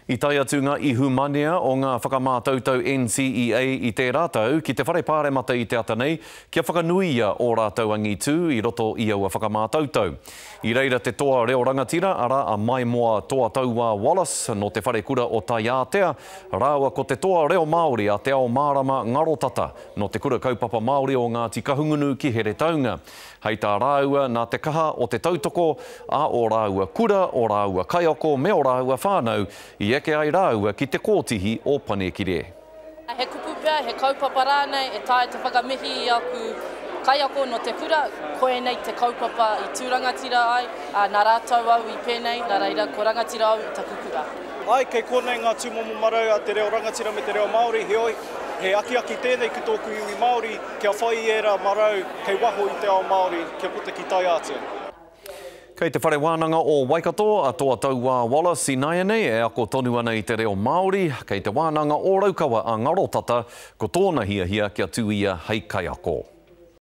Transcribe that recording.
I tae atu ngā ihumanea o ngā whakamātautau NCEA i tērā tau ki te Whare Pāremata i te ata nei kia whakanuia ō rātou angitū i roto i aua whakamātautau. I reira te toa reo rangatira, arā a Maimoa Toa Tauā Wallace nō Te Wharekura o Taiātea, rāua ko te toa reo Māori a Te Ao Mārama Ngarotata nō Te Kura Kaupapa Māori o Ngāti Kahungunu ki Heretaunga. Hei tā rāua, nā te kaha o te tautoko a ō rāua kura, ō rāua kaiako me ō rāua whānau i eke ai rāua ki te kōtihi o Panekire. He kupu pea, he kaupapa rānei e taea te whakamihi i aku kaiako nō te kura, koinei te kaupapa i tū rangatira ai, ā, nā rātou au i pēnei, nā reira, ko rangatira au i taku kura. Āe, kei konei ngā tūmomo marau a te reo rangatira me te reo Māori, heoi, he akiaki tēnei ki tōku iwi Māori kia whai i ērā marau kei waho i te ao Māori kia puta ki taiātea. Kei Te Whare Wānanga o Waikato a Toa Tauā Wallace ināianei e ako tonu ana i te reo Māori, kei Te Wānanga o Raukawa a Ngarotata, ko tōna hiahia kia tū ia hei kaiako.